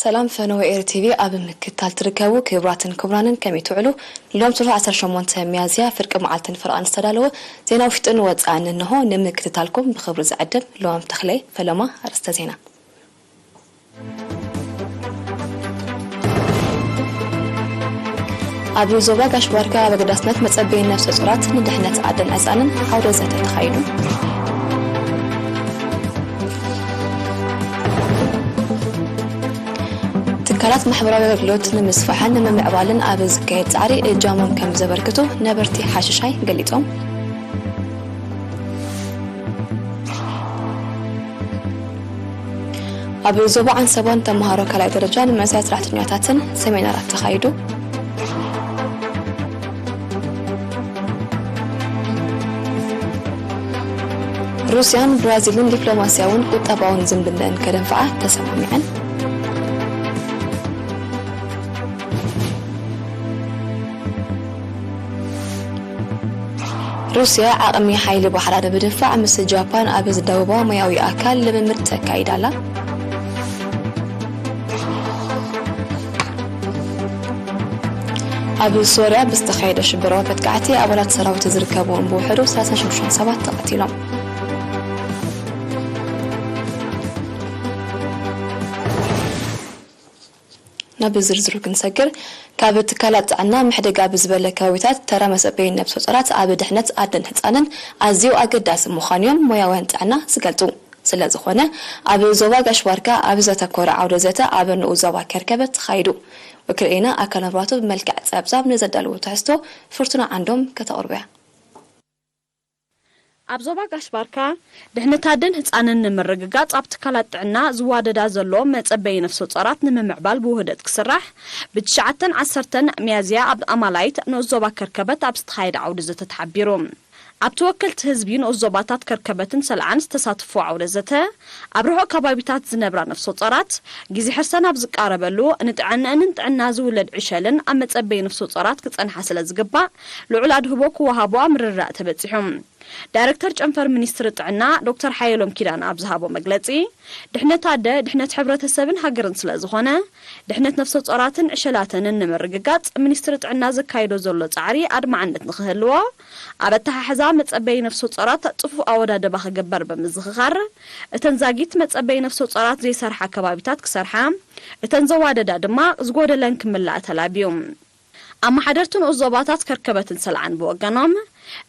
ሰላም ፈነወ ኤር ቲቪ ኣብ ምክትታል ትርከቡ ክቡራትን ክቡራንን ከመይ ትውዕሉ? ሎም ትርሑ ዓሰርተ ሸሞንተ ሚያዝያ ፍርቂ መዓልትን ፍርቓን ዝተዳለወ ዜና ውሽጥን ወጻእን እንሆ። ንምክትታልኩም ብኽብሪ ዝዕድም ሎም ተኽለይ ፈለማ። ኣርእስተ ዜና። ኣብ ዞባ ጋሽ ባርካ ኣብ ኣገዳስነት መጸበዪ ነፍሰ ጾራት ንድሕነት ኣደን ህጻንን ዓውደ ዘተ ተኻይዱ። ትካላት ማሕበራዊ ኣገልግሎት ንምስፋሕን ንምምዕባልን ኣብ ዝካየድ ጻዕሪ እጃሞም ከም ዘበርክቱ ነበርቲ ሓሽሻይ ገሊጾም። ኣብ ዞባ ዓንሰባን ተምሃሮ ካልኣይ ደረጃን መንእሰያት ሰራሕተኛታትን ሰሚናራት ተኻይዱ። ሩስያን ብራዚልን ዲፕሎማስያውን ቁጠባውን ዝምድነአን ከደንፍዓ ተሰማሚዐን። ሩስያ ዓቕሚ ሓይሊ ባሕራ ንምድንፋዕ ምስ ጃፓን ኣብ ዝዳወባ ማያዊ ኣካል ልምምድ ተካይዳ ኣላ። ኣብ ሶርያ ብዝተኻየደ ሽበራዊ መጥቃዕቲ ኣባላት ሰራዊት ዝርከብዎም ብውሕዱ ሰላሳ ሽዱሽተ ሰባት ተቐቲሎም። ናብ ዝርዝሩ ክንሰግር፣ ካብ ትካላት ጥዕና ምሕደጋ ብዝበለ ከባቢታት ተራ መጸበዪ ነብሰ ጾራት ኣብ ድሕነት ኣደን ህጻንን ኣዝዩ ኣገዳሲ ምዃኑ እዮም ሞያውያን ጥዕና ዝገልጹ። ስለ ዝኾነ፣ ኣብ ዞባ ጋሽ ባርካ ኣብ ዘተኮረ ዓውደ ዘተ ኣብ ንኡስ ዞባ ከርከበት ተኻይዱ። ወኪል ኤና ኣካል ንብረቱ ብመልክዕ ጸብጻብ ንዘዳለዎ ትሕዝቶ ፍርቱና ዓንዶም ከተቕርቦ እያ። ኣብ ዞባ ጋሽ ባርካ ድሕነት ኣደን ህጻንን ንምርግጋጽ ኣብ ትካላት ጥዕና ዝዋደዳ ዘሎ መጸበዪ ነፍሰ ጾራት ንምምዕባል ብውህደት ክስራሕ ብትሽዓተን ዓሰርተን ሚያዝያ ኣብ ኣማላይት ንኡስ ዞባ ከርከበት ኣብ ዝተኻየደ ዓውዲ ዘተ ተሓቢሩ። ኣብቲ ወከልቲ ህዝቢ ንኡስ ዞባታት ከርከበትን ሰልዓን ዝተሳተፍዎ ዓውደ ዘተ፣ ኣብ ርሑቕ ከባቢታት ዝነብራ ነፍሰ ጾራት ግዜ ሕርሰን ኣብ ዝቃረበሉ፣ ንጥዕንአንን ጥዕና ዝውለድ ዕሸልን ኣብ መጸበዪ ነፍሰ ጾራት ክጸንሓ ስለ ዝግባእ ልዑል ኣድህቦ ክወሃቦ ኣብ ምርድዳእ ተበጺሑ። ዳይረክተር ጨንፈር ሚኒስትሪ ጥዕና ዶክተር ሓየሎም ኪዳነ ኣብ ዝሃቦ መግለጺ፣ ድሕነት ኣደ ድሕነት ሕብረተሰብን ሃገርን ስለ ዝኾነ፣ ድሕነት ነፍሰ ጾራትን ዕሸላተንን ንምርግጋጽ ሚኒስትሪ ጥዕና ዘካይዶ ዘሎ ጻዕሪ ኣድማዕነት ንኽህልዎ፣ ኣብ ኣተሓሕዛ መጸበዪ ነፍሰ ጾራት ጽፉፍ ኣወዳድባ ክግበር ብምዝኽኻር፣ እተን ዛጊት መጸበዪ ነፍሰ ጾራት ዘይሰርሓ ከባቢታት ክሰርሓ፣ እተን ዘዋደዳ ድማ ዝጎደለን ክምላእ ተላብዩ። ኣመሓደርቲ ንኡስ ዞባታት ከርከበትን ሰልዓን ብወገኖም፣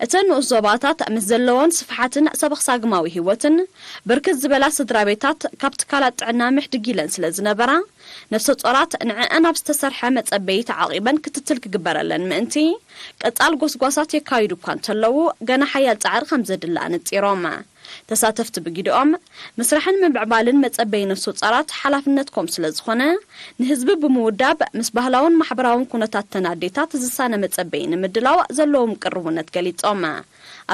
እተን ንኡስ ዞባታት ምስ ዘለወን ስፍሓትን ሰበኽሳግማዊ ህይወትን፣ ብርክት ዝበላ ስድራ ቤታት ካብ ትካላት ጥዕና ምሕድግ ኢለን ስለ ዝነበራ፣ ነፍሰ ጾራት ንዕአን ኣብ ዝተሰርሐ መጸበዪ ተዓቒበን ክትትል ክግበረለን ምእንቲ፣ ቀጻል ጎስጓሳት የካይዱ እኳ እንተለዉ፣ ገና ሓያል ጻዕሪ ከም ዘድሊ ኣነጺሮም። ተሳተፍቲ ብጊድኦም፣ ምስራሕን ምምዕባልን መጸበዪ ነፍሰ ጾራት ሓላፍነትኩም ስለ ዝኾነ፣ ንህዝቢ ብምውዳብ፣ ምስ ባህላውን ማሕበራውን ኩነታት ተን ኣዴታት ዝሳነ መጸበዪ ንምድላው ዘለዎም ቅርቡነት ገሊጾም።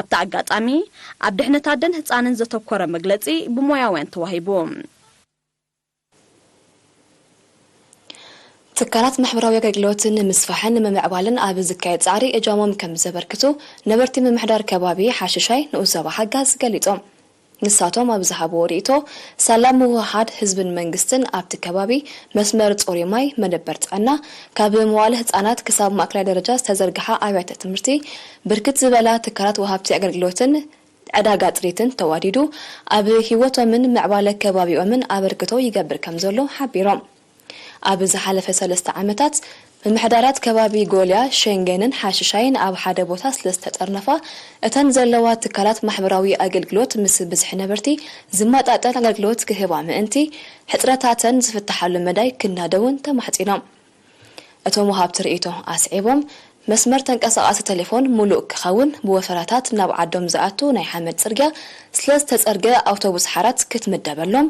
ኣብቲ ኣጋጣሚ፣ ኣብ ድሕነት ኣደን ህጻንን ዘተኮረ መግለጺ ብሞያውያን ተዋሂቡ። ትካላት ማሕበራዊ ኣገልግሎት ንምስፋሕን ንምምዕባልን ኣብ ዝካየድ ጻዕሪ እጃሞም ከም ዘበርክቱ ነበርቲ ምምሕዳር ከባቢ ሓሽሻይ ንኡስ ዞባ ሓጋዝ ገሊጾም። ንሳቶም ኣብ ዝሃብዎ ርእይቶ፣ ሳላ ምውህሃድ ህዝብን መንግስትን ኣብቲ ከባቢ መስመር ጽሩይ ማይ፣ መደበር ጥዕና፣ ካብ መዋለ ህጻናት ክሳብ ማእከላይ ደረጃ ዝተዘርግሓ ኣብያተ ትምህርቲ፣ ብርክት ዝበላ ትካላት ወሃብቲ ኣገልግሎትን ዕዳጋ ጥሪትን ተዋዲዱ ኣብ ህይወቶምን ምዕባለ ከባቢኦምን ኣበርክቶ ይገብር ከም ዘሎ ሓቢሮም። ኣብ ዝሓለፈ ሰለስተ ዓመታት፣ ምምሕዳራት ከባቢ ጎልያ፣ ሸንገንን ሓሽሻይን ኣብ ሓደ ቦታ ስለ ዝተጠርነፋ፣ እተን ዘለዋ ትካላት ማሕበራዊ ኣገልግሎት ምስ ብዝሒ ነበርቲ ዝመጣጠን ኣገልግሎት ክህባ ምእንቲ፣ ሕጽረታተን ዝፍትሓሉ መዳይ ክናደውን ተማሕጺኖም። እቶም ወሃብቲ ርእይቶ ኣስዒቦም፣ መስመር ተንቀሳቓሲ ቴሌፎን ሙሉእ ክኸውን፣ ብወፈራታት ናብ ዓዶም ዝኣቱ ናይ ሓመድ ጽርግያ ስለ ዝተጸርገ፣ ኣውቶቡስ ሓራት ክትምደበሎም፣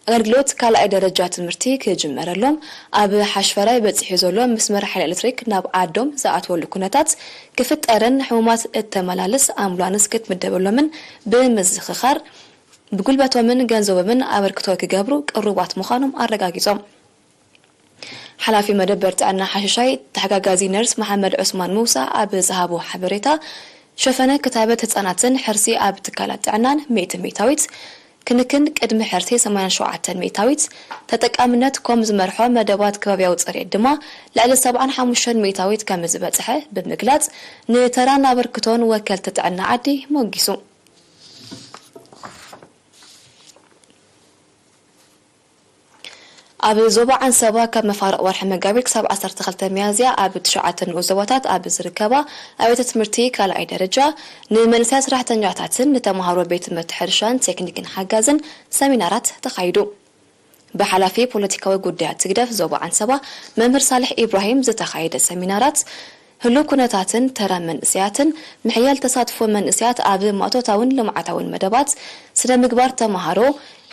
ኣገልግሎት ካልኣይ ደረጃ ትምህርቲ ክጅመረሎም፣ ኣብ ሓሽፈራይ በጺሑ ዘሎ መስመር ሓይሊ ኤሌክትሪክ ናብ ዓዶም ዝኣትወሉ ኩነታት ክፍጠርን ሕሙማት እተመላልስ ኣምቡላንስ ክትምደበሎምን ብምዝኽኻር፣ ብጉልበቶምን ገንዘቦምን ኣበርክቶ ክገብሩ ቅሩባት ምዃኖም ኣረጋጊጾም። ሓላፊ መደበር ጥዕና ሓሽሻይ ተሓጋጋዚ ነርስ መሓመድ ዑስማን ሙሳ ኣብ ዝሃቦ ሓበሬታ፣ ሸፈነ ክታበት ህጻናትን ሕርሲ ኣብ ትካላት ጥዕናን ሚእቲ ሚእታዊት፣ ክንክን ቅድሚ ሕርሲ ሰማንያን ሸውዓተን ሚእታዊት፣ ተጠቃምነት ኮም ዝመርሖ መደባት ከባብያዊ ጽሬት ድማ ልዕሊ ሰብዓን ሓሙሽተን ሚእታዊት ከም ዝበጽሐ ብምግላጽ፣ ንተራን ኣበርክቶን ወከልቲ ጥዕና ዓዲ ሞጊሱ። ኣብ ዞባ ዓንሰባ ካብ መፋርቕ ወርሒ መጋቢት ክሳብ ዓሰርተ ክልተ ሚያዝያ ኣብ ትሽዓተ ንኡስ ዞባታት ኣብ ዝርከባ ኣብያተ ትምህርቲ ካልኣይ ደረጃ ንመንእሰያት ሰራሕተኛታትን ንተምሃሮ ቤት ትምህርቲ ሕርሻን ቴክኒክን ሓጋዝን ሰሚናራት ተኻይዱ። ብሓላፊ ፖለቲካዊ ጉዳያት ህግደፍ ዞባ ዓንሰባ መምህር ሳልሕ ኢብራሂም ዝተኻየደ ሰሚናራት ህሉው ኩነታትን ተራ መንእሰያትን፣ ምሕያል ተሳትፎ መንእሰያት ኣብ ማእቶታውን ልምዓታውን መደባት፣ ስነ ምግባር ተምሃሮ፣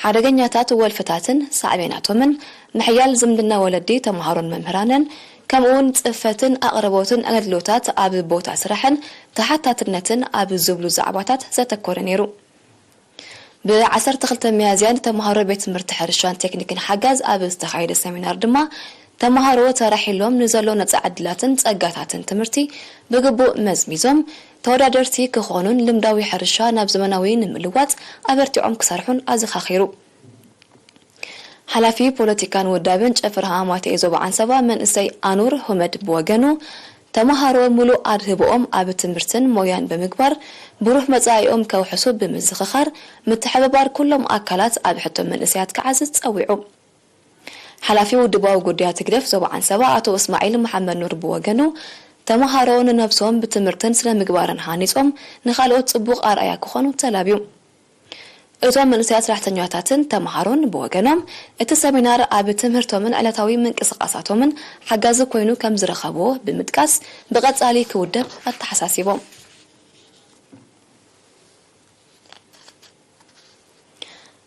ሓደገኛታት ወልፍታትን ሳዕቤናቶምን፣ ምሕያል ዝምድና ወለዲ ተምሃሮን መምህራንን፣ ከምኡውን ጽፈትን ኣቕርቦትን ኣገልግሎታት ኣብ ቦታ ስራሕን ተሓታትነትን ኣብ ዝብሉ ዛዕባታት ዘተኮረ ነይሩ። ብዓሰርተ ክልተ ሚያዝያ ንተምሃሮ ቤት ትምህርቲ ሕርሻን ቴክኒክን ሓጋዝ ኣብ ዝተኻየደ ሰሚናር ድማ፣ ተምሃሮ ተራሒሎም ንዘሎ ነጻ ዕድላትን ጸጋታትን ትምህርቲ ብግቡእ መዝሚዞም፣ ተወዳደርቲ ክኾኑን ልምዳዊ ሕርሻ ናብ ዘመናዊ ንምልዋጥ ኣበርቲዖም ክሰርሑን ኣዘኻኺሩ። ሓላፊ ፖለቲካን ውዳበን ጨፈራ ሃማቴ ዞባ ዓንሰባ መንእሰይ ኣኑር ሁመድ ብወገኑ፣ ተምሃሮ ሙሉእ ኣድህቦኦም ኣብ ትምህርትን ሞያን ብምግባር ብሩህ መጻኢኦም ከውሕሱ ብምዝኽኻር፣ ምትሕብባር ኩሎም ኣካላት ኣብ ሕቶ መንእሰያት ክዓዝዝ ጸዊዑ። ሓላፊ ውድባዊ ጉዳያት ህግደፍ ዞባ ዓንሰባ ኣቶ እስማዒል መሓመድ ኑር ብወገኑ፣ ተምሃሮ ንነብሶም ብትምህርትን ስነ ምግባርን ሃኒጾም ንኻልኦት ጽቡቕ ኣርኣያ ክኾኑ ተላብዩ። እቶም መንእሰያት ሰራሕተኛታትን ተምሃሮን ብወገኖም፣ እቲ ሰሚናር ኣብ ትምህርቶምን ዕለታዊ ምንቅስቓሳቶምን ሓጋዚ ኮይኑ ከም ዝረኸብዎ ብምጥቃስ፣ ብቐጻሊ ክውደብ ኣተሓሳሲቦም።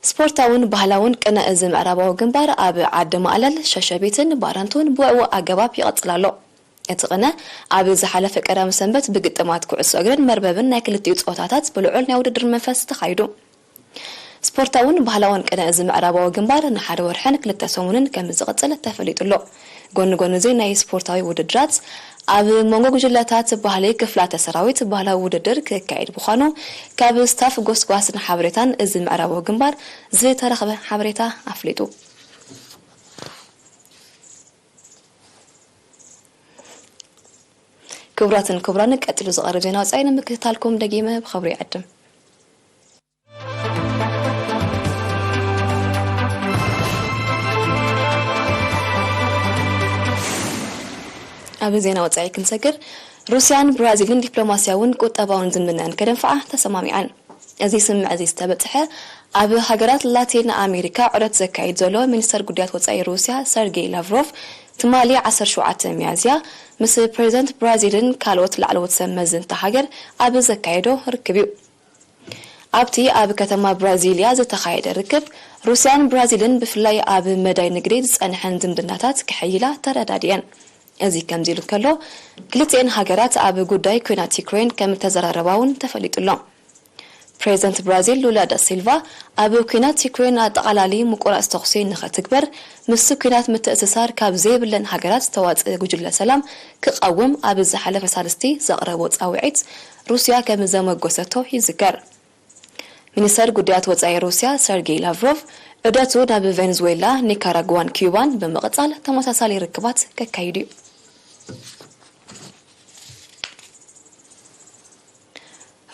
ስፖርታውን ባህላውን ቅነ እዚ ምዕራባዊ ግንባር ኣብ ዓዲ ማእለል፣ ሸሸቢትን ባረንቱን ብውዕዉዕ ኣገባብ ይቐጽል ኣሎ። እቲ ቅነ ኣብ ዝሓለፈ ቀዳም ሰንበት ብግጥማት ኩዕሶ እግርን መርበብን ናይ ክልቲኡ ጸወታታት ብልዑል ናይ ውድድር መንፈስ ተኻይዱ። ስፖርታውን ባህላውን ቅነ እዚ ምዕራባዊ ግንባር ንሓደ ወርሕን ክልተ ሰሙንን ከም ዝቕጽል ተፈሊጡ ኣሎ። ጎኒ ጎኒ እዚ ናይ ስፖርታዊ ውድድራት፣ ኣብ መንጎ ጉጅለታት ባህሊ ክፍላተ ሰራዊት ባህላዊ ውድድር ክካየድ ምዃኑ ካብ ስታፍ ጎስጓስን ሓበሬታን እዚ ምዕራባዊ ግንባር ዝተረኽበ ሓበሬታ ኣፍሊጡ። ክቡራትን ክቡራን፣ ቀጺሉ ዝቐርብ ዜና ወጻኢ ንምክትታልኩም ደጊመ ብኽብሪ ይዕድም። ኣብ ዜና ወጻኢ ክንሰግር፣ ሩስያን ብራዚልን ዲፕሎማስያውን ቁጠባውን ዝምድናን ከደንፍዓ ተሰማሚዐን። እዚ ስምምዕ እዚ ዝተበጽሐ ኣብ ሃገራት ላቲን ኣሜሪካ ዑደት ዘካይድ ዘሎ ሚኒስተር ጉዳያት ወጻኢ ሩስያ ሰርጌይ ላቭሮቭ ትማሊ ዓሰርተ ሸውዓተ ሚያዝያ ምስ ፕሬዚደንት ብራዚልን ካልኦት ላዕለዎት ሰብ መዚ እታ ሃገር ኣብ ዘካየዶ ርክብ እዩ። ኣብቲ ኣብ ከተማ ብራዚልያ ዝተኻየደ ርክብ፣ ሩስያን ብራዚልን ብፍላይ ኣብ መዳይ ንግዲ ዝጸንሐን ዝምድናታት ክሕይላ ተረዳዲአን። እዚ ከምዚ ኢሉ እንከሎ፣ ክልቲኤን ሃገራት ኣብ ጉዳይ ኲናት ዩክሬን ከም እተዘራረባ እውን ተፈሊጡ ኣሎ። ፕሬዚደንት ብራዚል ሉላ ዳ ሲልቫ፣ ኣብ ኲናት ዩክሬን ኣጠቓላሊ ምቁራጽ ተኹሲ ንኽትግበር፣ ምስቲ ኲናት ምትእስሳር ካብ ዘይብለን ሃገራት ዝተዋጽእ ጉጅለ ሰላም ክቐውም ኣብ ዝሓለፈ ሳልስቲ ዘቕረቦ ጻውዒት ሩስያ ከም ዘመጎሰቶ ይዝከር። ሚኒስተር ጉዳያት ወጻኢ ሩስያ ሰርጌይ ላቭሮቭ ዑደቱ ናብ ቬንዙዌላ፣ ኒካራጓን ኪዩባን ብምቕጻል ተመሳሳሊ ርክባት ከካይድ እዩ።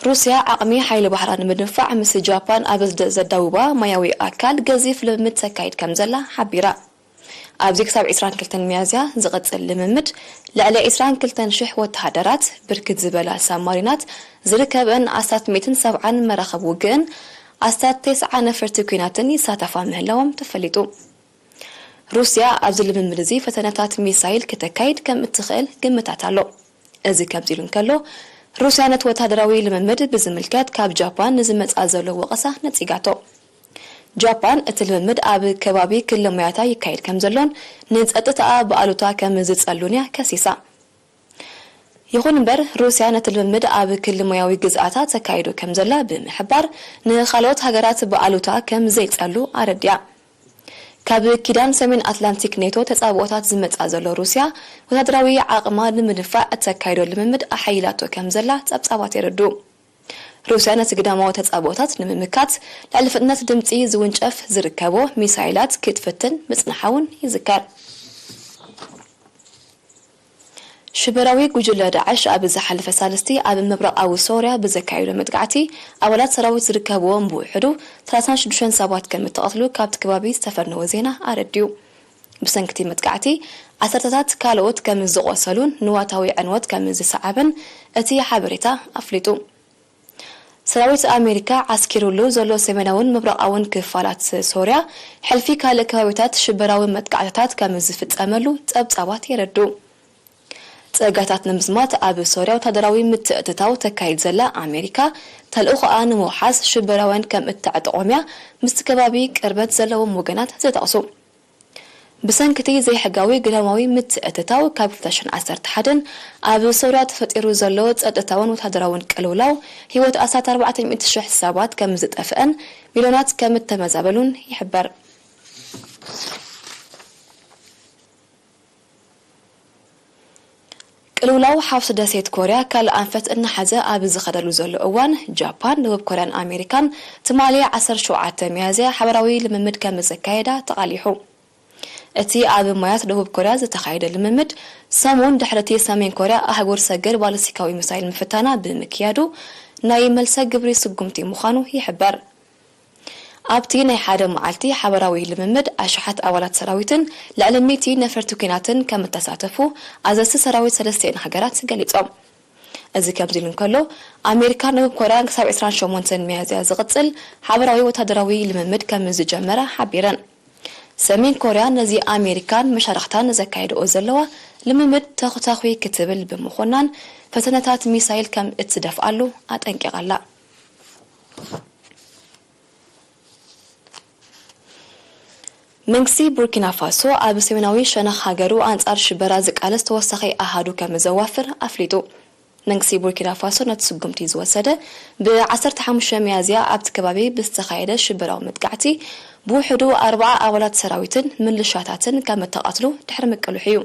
ሩስያ ዓቕሚ ሓይሊ ባሕራ ንምድንፋዕ ምስ ጃፓን ኣብ ዝደ-፣ ዘዳውባ ማያዊ ኣካል ገዚፍ ልምምድ ተካይድ ከም ዘላ ሓቢራ። ኣብዚ ክሳብ ዕስራን ክልተን ሚያዝያ ዝቕጽል ልምምድ፣ ልዕሊ ዕስራን ክልተን ሽሕ ወተሃደራት፣ ብርክት ዝበላ ሳብማሪናት ዝርከበን ኣስታት ሚእትን ሰብዓን መራኽብ ውግእን ኣስታት ተስዓ ነፈርቲ ኲናትን ይሳተፋ ምህላዎም ተፈሊጡ። ሩስያ ኣብዚ ልምምድ እዚ ፈተነታት ሚሳይል ክተካይድ ከም እትኽእል ግምታት ኣሎ። እዚ ከምዚ ኢሉ እንከሎ፣ ሩስያ ነቲ ወተሃደራዊ ልምምድ ብዝምልከት ካብ ጃፓን ንዝመጻ ዘሎ ወቐሳ ነጺጋቶ። ጃፓን እቲ ልምምድ ኣብ ከባቢ ክሊ ማያታ ይካየድ ከም ዘሎን ንጸጥታኣ ብኣሉታ ከም ዝጸሉን እያ ከሲሳ። ይኹን እምበር፣ ሩስያ ነቲ ልምምድ ኣብ ክሊ ማያዊ ግዝኣታ ተካይዶ ከም ዘላ ብምሕባር፣ ንኻልኦት ሃገራት ብኣሉታ ከም ዘይጸሉ ኣረዲኣ። ካብ ኪዳን ሰሜን ኣትላንቲክ ኔቶ ተጻብኦታት ዝመጻ ዘሎ ሩስያ፣ ወታደራዊ ዓቕማ ንምድንፋዕ እተካይዶ ልምምድ ኣሓይላቶ ከም ዘላ ጸብጻባት የረድኡ። ሩስያ ነቲ ግዳማዊ ተጻብኦታት ንምምካት ልዕሊ ፍጥነት ድምጺ ዝውንጨፍ ዝርከቦ ሚሳይላት ክትፍትን ምጽንሓ እውን ይዝከር። ሽበራዊ ጉጅለ ዳዕሽ ኣብ ዝሓለፈ ሳልስቲ ኣብ ምብራቓዊ ሶርያ ብዘካየዶ መጥቃዕቲ ኣባላት ሰራዊት ዝርከብዎም ብውሕዱ ሰላሳን ሽዱሽተን ሰባት ከም እተቐትሉ ካብቲ ከባቢ ዝተፈነወ ዜና ኣረዲኡ። ብሰንክቲ መጥቃዕቲ ዓሰርተታት ካልኦት ከም ዝቖሰሉን ንዋታዊ ዕንወት ከም ዝሰዓበን እቲ ሓበሬታ ኣፍሊጡ። ሰራዊት ኣሜሪካ ዓስኪሩሉ ዘሎ ሰሜናውን ምብራቓውን ክፋላት ሶርያ፣ ሕልፊ ካልእ ከባቢታት ሽበራዊ መጥቃዕትታት ከም ዝፍጸመሉ ጸብጻባት የረድኡ። ጸጋታት ንምዝማት ኣብ ሶርያ ወታደራዊ ምትእትታው ተካይድ ዘላ ኣሜሪካ፣ ተልእኾኣ ንምውሓስ ሽበራውያን ከም እተዕጥቖም እያ ምስቲ ከባቢ ቅርበት ዘለዎም ወገናት ዝጠቕሱ። ብሰንክቲ ዘይሕጋዊ ግዳማዊ ምትእትታው ካብ ክልተ ሽሕን ዓሰርተ ሓደን ኣብ ሶርያ ተፈጢሩ ዘሎ ጸጥታውን ወታደራውን ቅልውላው ህይወት ኣስታት ኣርባዕተ ሚእቲ ሽሕ ሰባት ከም ዝጠፍአን ሚልዮናት ከም እተመዛበሉን ይሕበር። ቅልውላው ሓውሲ ደሴት ኮርያ ካልእ ኣንፈት እናሓዘ ኣብ ዝኸደሉ ዘሎ እዋን፣ ጃፓን፣ ደቡብ ኮርያን ኣሜሪካን ትማሊ ዓሰርተ ሸውዓተ ሚያዝያ ሓበራዊ ልምምድ ከም ዘካየዳ ተቓሊሑ። እቲ ኣብ ማያት ደቡብ ኮርያ ዝተኻየደ ልምምድ፣ ሰሙን ድሕሪ እቲ ሰሜን ኮርያ ኣህጉር ሰገር ባሊስቲካዊ ሚሳይል ምፍታና ብምክያዱ ናይ መልሰ ግብሪ ስጉምቲ ምዃኑ ይሕበር። ኣብቲ ናይ ሓደ መዓልቲ ሓበራዊ ልምምድ፣ ኣሽሓት ኣባላት ሰራዊትን ልዕሊ ሚእቲ ነፈርቲ ኲናትን ከም እተሳተፉ ኣዘዝቲ ሰራዊት ሰለስቲኤን ሃገራት ገሊጾም። እዚ ከምዚ ኢሉ እንከሎ፣ ኣሜሪካን ደቡብ ኮርያን ክሳብ ዕስራን ሸሞንተን ሚያዝያ ዝቕጽል ሓበራዊ ወታደራዊ ልምምድ ከም ዝጀመራ ሓቢረን። ሰሜን ኮርያ ነዚ ኣሜሪካን መሻርኽታን ዘካየድኦ ዘለዋ ልምምድ ተኹታኹይ ክትብል ብምኹናን፣ ፈተነታት ሚሳይል ከም እትደፍኣሉ ኣጠንቂቓ ኣላ። መንግስቲ ቡርኪና ፋሶ ኣብ ሰሜናዊ ሸነኽ ሃገሩ ኣንጻር ሽበራ ዝቃለስ ተወሳኺ ኣሃዱ ከም ዘዋፍር ኣፍሊጡ። መንግስቲ ቡርኪና ፋሶ ነቲ ስጉምቲ ዝወሰደ፣ ብ ዓሰርተ ሓሙሽተ ሚያዝያ ኣብቲ ከባቢ ብዝተኻየደ ሽበራዊ መጥቃዕቲ ብውሕዱ ኣርባዓ ኣባላት ሰራዊትን ምልሻታትን ከም እተቐትሉ ድሕሪ ምቅልሑ እዩ።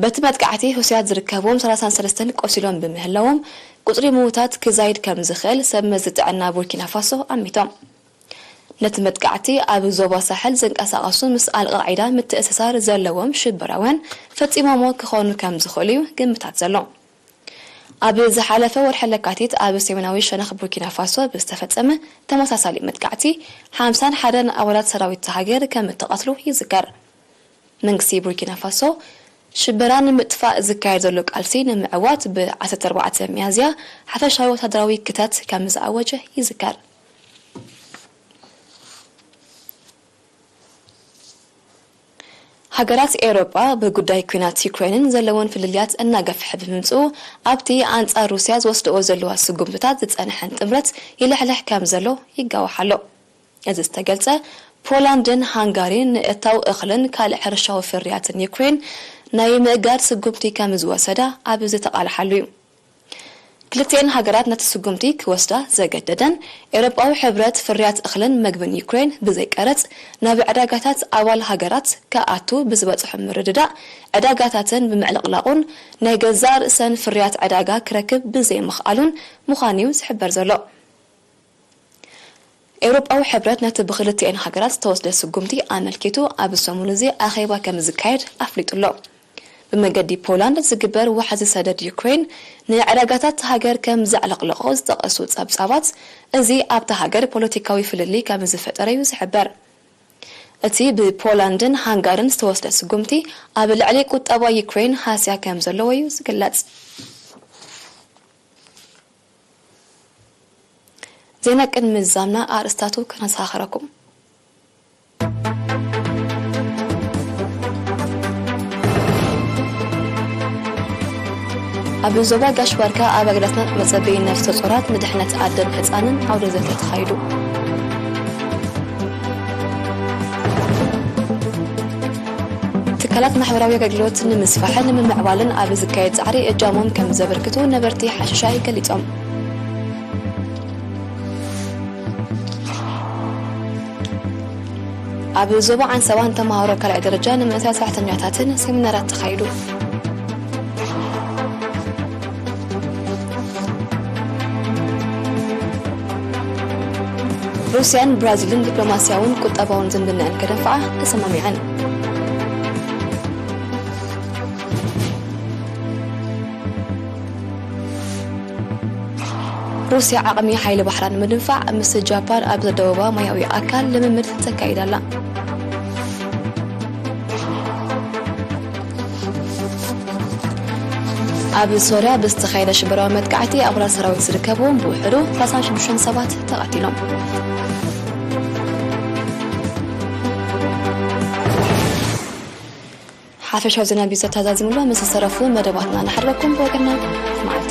በቲ መጥቃዕቲ ህሱያት ዝርከብዎም ሰላሳን ሰለስተን ቆሲሎም ብምህላዎም፣ ቁጽሪ ምዉታት ክዛይድ ከም ዝኽእል ሰብ መዚ ጥዕና ቡርኪና ፋሶ ኣሚቶም። ነቲ መጥቃዕቲ ኣብ ዞባ ሳሕል ዝንቀሳቐሱ ምስ ኣልቃዒዳ ምትእስሳር ዘለዎም ሽበራውያን ፈጺሞሞ ክኾኑ ከም ዝኽእሉ እዩ ግምታት ዘሎ። ኣብ ዝሓለፈ ወርሒ ለካቲት ኣብ ሰሜናዊ ሸነኽ ቡርኪና ፋሶ ብዝተፈጸመ ተመሳሳሊ መጥቃዕቲ፣ ሓምሳን ሓደን ኣባላት ሰራዊት እታ ሃገር ከም እተቐትሉ ይዝከር። መንግስቲ ቡርኪና ፋሶ፣ ሽበራ ንምጥፋእ ዝካየድ ዘሎ ቃልሲ ንምዕዋት ብ ዓሰርተ ኣርባዕተ ሚያዝያ ሓፈሻዊ ወታደራዊ ክተት ከም ዝኣወጀ ይዝከር። ሃገራት ኤውሮጳ ብጉዳይ ኲናት ዩክሬንን ዘለወን ፍልልያት እናገፍሐ ብምምጽኡ፣ ኣብቲ ኣንጻር ሩስያ ዝወስድኦ ዘለዋ ስጉምትታት ዝጸንሐን ጥምረት ይልሕልሕ ከም ዘሎ ይጋዋሕ ኣሎ። እዚ ዝተገልጸ፣ ፖላንድን ሃንጋሪን ንእታው እኽልን ካልእ ሕርሻዊ ፍርያትን ዩክሬን ናይ ምእጋድ ስጉምቲ ከም ዝወሰዳ ኣብ ዝተቓልሓሉ እዩ። ክልቲኤን ሃገራት ነቲ ስጉምቲ ክወስዳ ዘገደደን፣ ኤውሮጳዊ ሕብረት ፍርያት እኽልን መግብን ዩክሬን ብዘይ ቀረጽ ናብ ዕዳጋታት ኣባል ሃገራት ክኣቱ ብዝበጽሖ ምርድዳእ፣ ዕዳጋታተን ብምዕልቕላቑን ናይ ገዛእ ርእሰን ፍርያት ዕዳጋ ክረክብ ብዘይምኽኣሉን ምዃኑ'ዩ ዝሕበር ዘሎ። ኤውሮጳዊ ሕብረት ነቲ ብክልቲኤን ሃገራት ዝተወስደ ስጉምቲ ኣመልኪቱ ኣብ ሰሙን እዚ ኣኼባ ከም ዝካየድ ኣፍሊጡ ኣሎ። ብመገዲ ፖላንድ ዝግበር ዋሕዚ ሰደድ ዩክሬን ንዕዳጋታት ሃገር ከም ዘዕለቕለቖ ዝጠቐሱ ጸብጻባት፣ እዚ ኣብታ ሃገር ፖለቲካዊ ፍልልይ ከም ዝፈጠረ እዩ ዝሕበር። እቲ ብፖላንድን ሃንጋርን ዝተወስደ ስጉምቲ ኣብ ልዕሊ ቁጠባ ዩክሬን ሃስያ ከም ዘለዎ እዩ ዝግለጽ። ዜና ቅድሚ ምዝዛምና ኣርእስታቱ ከነዘኻኽረኩም። ኣብ ዞባ ጋሽ ባርካ ኣባግዳትና መጸበዪ ነፍሰ ጾራት ንድሕነት ኣደን ህጻንን ዓውደ ዘተ ተኻይዱ። ትካላት ማሕበራዊ ኣገልግሎት ንምስፋሕን ንምምዕባልን ኣብ ዝካየድ ጻዕሪ እጃሞም ከም ዘበርክቱ ነበርቲ ሓሽሻይ ገሊጾም። ኣብ ዞባ ዓንሰባ ንተምሃሮ ካልኣይ ደረጃ ንመንእሰያት ሰራሕተኛታትን ሴሚናራት ተኻይዱ። ሩስያን ብራዚልን ዲፕሎማስያውን ቁጠባውን ዝምድናኣን ከደንፍዓ ተሰማሚዐን። ሩስያ ዓቕሚ ሓይሊ ባሕራ ንምድንፋዕ ምስ ጃፓን ኣብ ዘደወባ ማያዊ ኣካል ልምምድ ተካይዳ ኣላ። ኣብ ሶርያ ብዝተኻየደ ሽበራዊ መጥቃዕቲ ኣባላት ሰራዊት ዝርከብዎም ብውሕዱ ሰላሳን ሽዱሽተን ሰባት ተቐቲሎም። ሓፈሻዊ ዜና ቢዘ ተዛዚሙሎ። ምስ ዝተረፉ መደባትና ንሓድረኩም። ብወገንና መዓልቲ